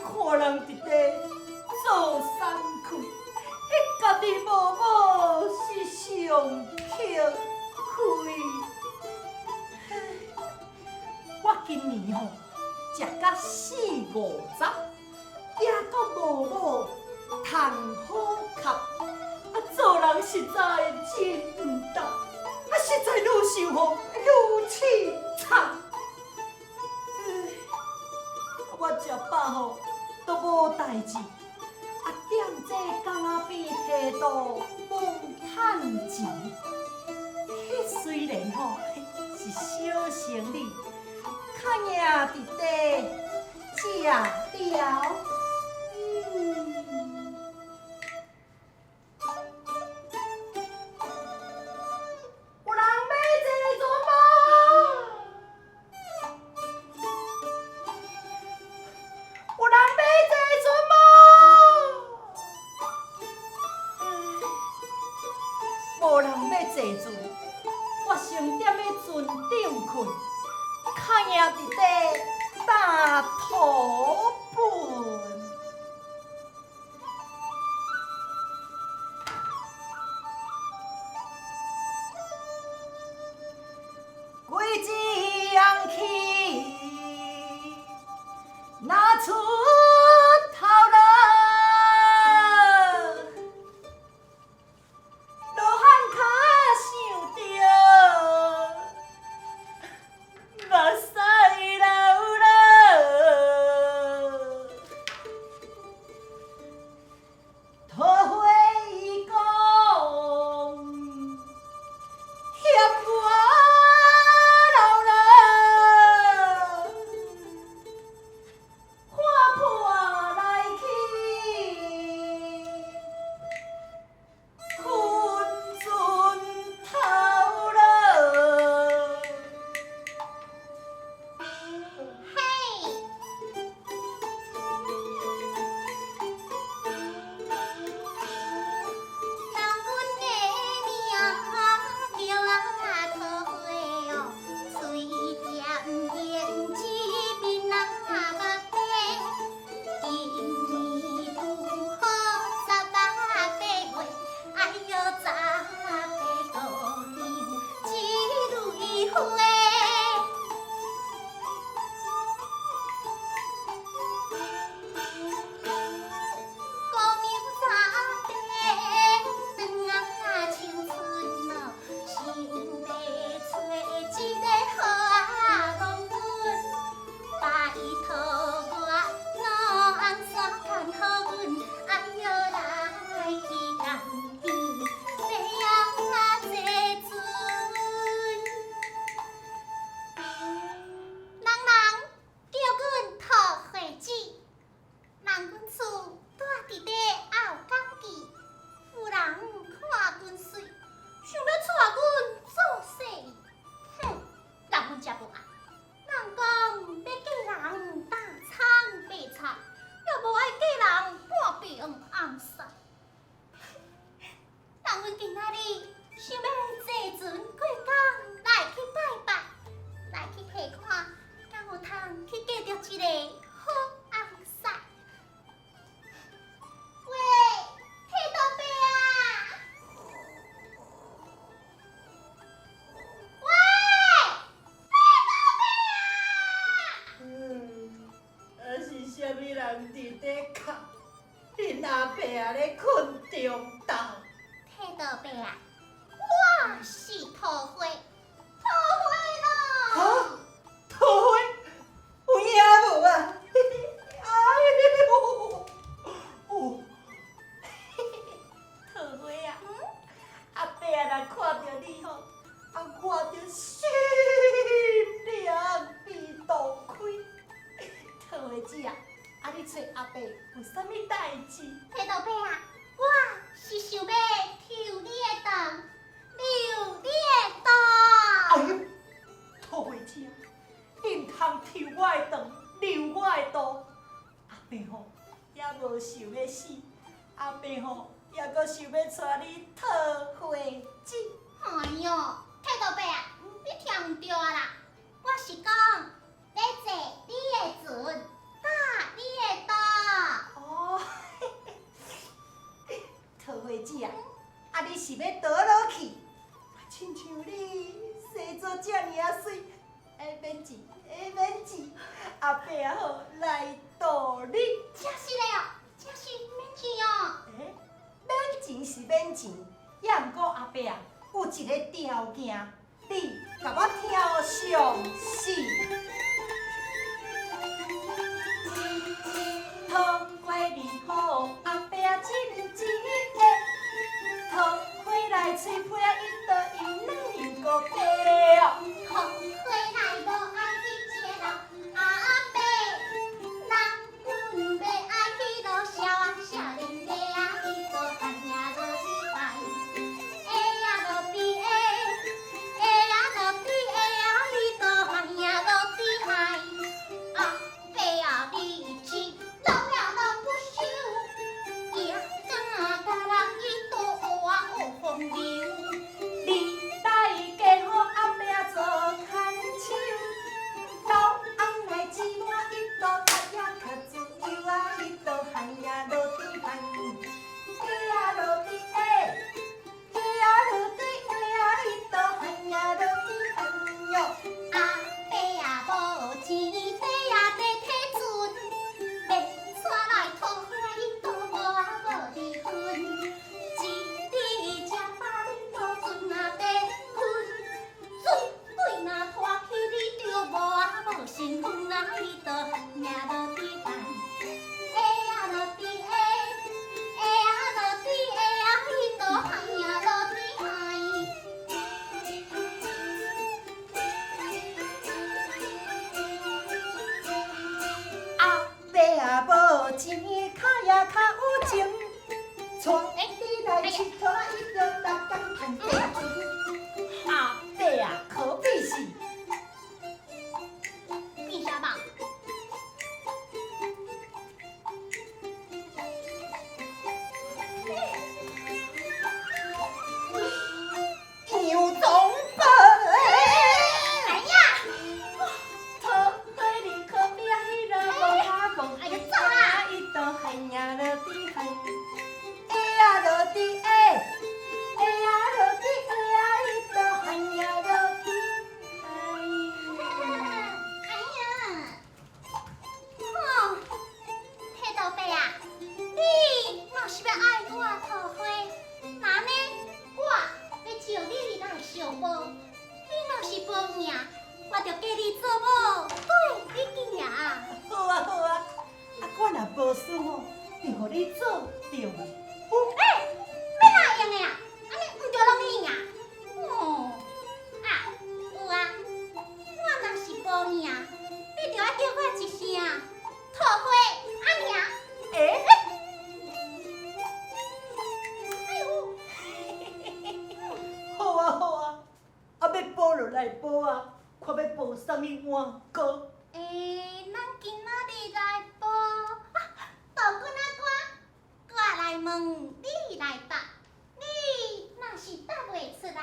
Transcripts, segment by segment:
看人佇咧做三氣，彼家己某某是上客氣。我今年吼食甲四五十，也閣無某通好合，啊做人實在真毋值，啊實在愈想吼愈淒慘。我食飽吼都無代誌，啊踮這江仔邊提肚罔趁錢，彼雖然吼是小生意，較贏佇咧食了。有人欲坐船無？有人欲坐船無？無人欲坐船，我先踮咧船頂睏，較贏佇咧搭土糞。規支紅旗若出頭了，羅漢跤想著目屎流了。桃花伊講嫌我老了，看破來去，睏船頭了。嘿，人阮的名叫啊桃花哦，喙甜言一面啊目白，今年拄好18月，哎哟18姑娘一蕊花。姑娘早爬长啊青春咯，想欲揣一个好啊郎君，拜託我老翁山牽好阮，哎喲來去江邊欲啊坐船。人人叫阮桃花子，人阮厝住佇咧後港墘，夫人看阮媠，想欲娶阮做婿。哼，人阮才無愛。人講欲嫁人擔蔥白菜，也無愛嫁人半爿紅婿。人阮今仔日想欲坐船過江來去拜拜，來去下看，敢有通去嫁著一个好翁婿。喂，剃度伯啊！喂，剃度伯啊！啊是啥物人佇咧哭？恁阿伯啊咧睏中晝。剃度伯啊，我是桃花，桃花咯。哈？桃花？有影無啊？哎喲！哦，桃花啊，阿伯啊，若看著你吼，啊我就心涼鼻都開。桃花子啊，啊你揣阿伯有啥物代誌？剃度伯啊，我是想欲抽你的腸，留你的肚。哎喲，桃花子啊，你毋通抽我的腸，留我的肚。阿伯吼也無想欲死，阿伯吼也閣想欲娶你桃花子。哎喲，剃度伯啊，你聽毋著啊啦！我是講欲坐你的船，搭你的渡。是欲倒落去。親像你生做遮爾仔媠，欸免錢，欸免錢，阿伯啊吼來度你。真是嘞哦，真是免錢哦。欸，免錢是免錢，也毋過阿伯啊有一个條件，你共我聽詳細。桃花你好，阿伯啊真一个，桃花來喙皮啊，伊都用兩個白哦。桃花來無愛去接老阿伯，人阮欲愛彼啰痟啊少年家啊，伊都汉呀落去拜，哎呀落地哎，哎呀落地哎呀，你都汉呀落地海，阿伯啊你一老呀老不休，也敢共人伊都学风流。你來嫁予阿伯做牽手，老翁來一滿伊都較也較自由啊，伊都汉呀落地汉，哎呀落地哎，哎呀落地哎呀，伊都汉呀落地汉喲。阿伯啊無錢，提啊地提船，欲娶來桃花伊都無啊無離婚，一日食飽你都陣啊白粉，船尾若拖去你就無啊無身份啊，伊都汉呀落地汉，哎呀落地哎，哎呀落地哎呀，伊都汉呀落地汉。阿伯啊無錢，跤也較有情，帶你來𨑨迌，伊就逐工趁地錢。阿伯啊，可比是變啥嘛？楊宗保。哎呀！桃花你可比啊，彼啰無下無哎呀，走啦！伊都汉呀落地汉，哎呀落地哎，哎呀落地哎呀，伊都汉呀落地汉。哎呀，哦，彼道伯啊，你若是欲愛我桃花，那呢，我欲招你來相報。你若是無贏，我就嫁你做某，對你行。好啊好啊，啊我若無輸吼，就予你做丈夫。欸，欲哪會用的啊？按呢毋著攏你贏？哦，啊，有啊，我若是無贏，你著愛叫我一聲桃花阿娘。欸，哎呦，好啊好啊，啊欲報就來報啊，看欲報啥物碗糕。欸，咱今仔日來報啊，杜君仔歌，我來問你來答，你若是答袂出來，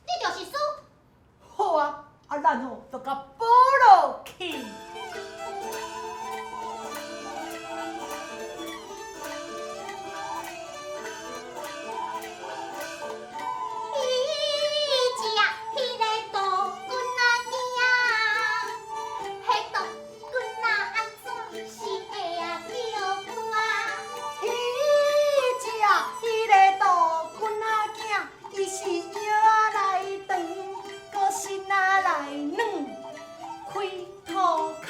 你就是輸。好啊，啊咱吼就共報落去。彼只彼个杜君仔囝，彼杜君仔按怎是會啊叫我？彼只彼个杜君仔囝，伊是腰仔來長，閣身仔來軟，開塗空，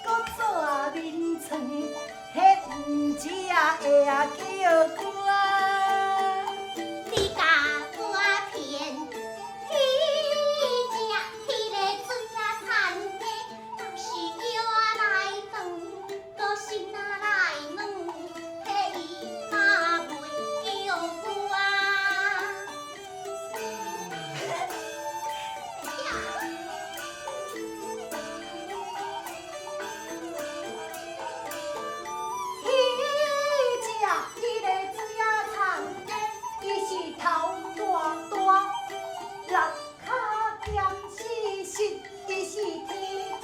閣做眠床，彼毋只啊會啊叫我。你共我騙，彼只彼个水仔田的，若是腰仔來長，閣身仔來軟，彼伊嘛袂叫我。彼只彼个水仔田的，伊是頭大大，六跤兼四實，伊是天頂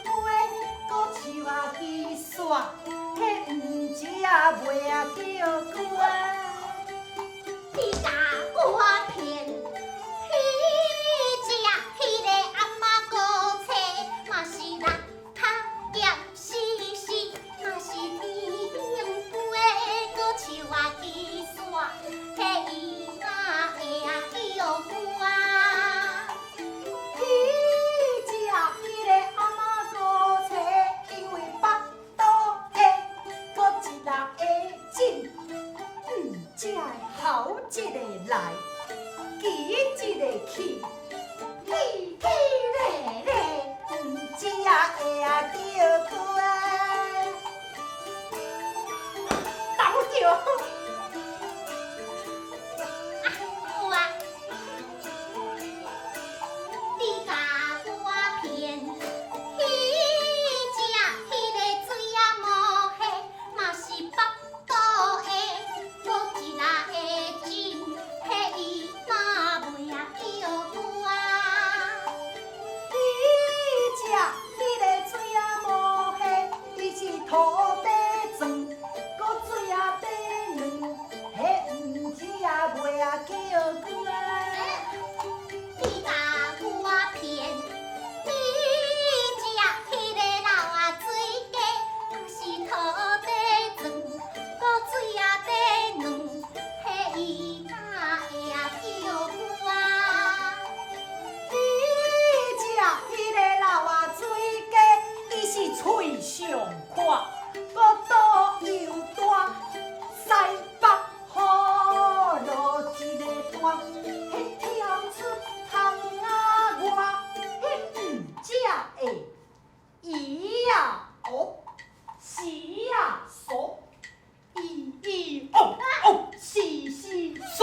飛，閣樹仔枝煞，彼毋只啊袂啊叫我。你共我來，記一个去，去去來來，毋知啊會啊叫歌。倒掉。啊，有啊，你共我騙，彼只彼个水仔毛蟹，嘛是腹肚的，阁一个真，彼伊若袂啊叫我。彼只彼个水仔毛蟹，伊是塗地鑽，阁水仔底卵，彼毋知啊袂啊叫我。你共我騙，彼只彼个老仔水雞，嘛是塗地鑽，阁水仔底卵，彼伊哪會啊叫我？彼只彼个老仔水雞，伊是喙上闊，阁肚又大，西北雨落一个大，彼跳出窗仔外，彼毋才會咿呀哦，是呀索，咿咿哦哦，是是索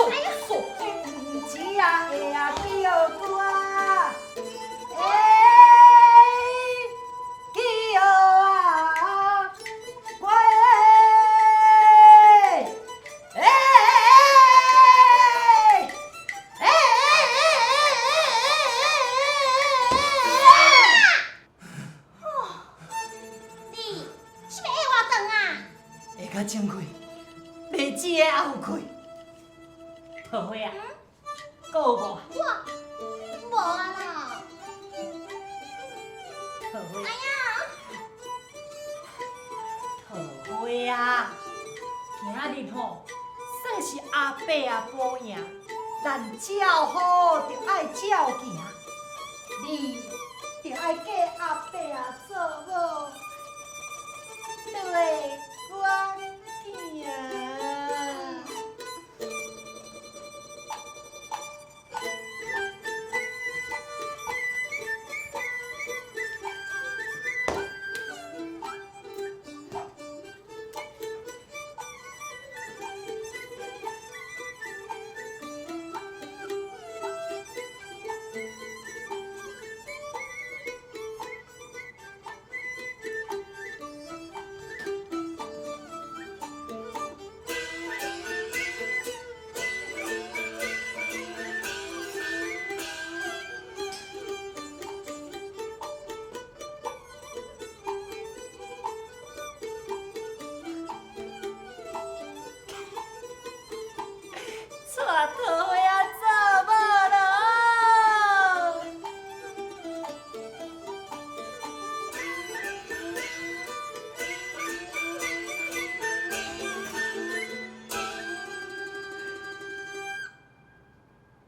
索，彼毋知啊會啊叫我。欸，叫啊，喂，欸欸欸欸！你是欲下我顿啊？下較正氣，袂止的也有氣。桃花啊，閣有無？我無啊啦。桃花，哎呀，桃花啊，今日吼算是阿伯啊保贏，咱照好就愛照行，你就愛嫁阿伯啊做某，對我行。娶桃花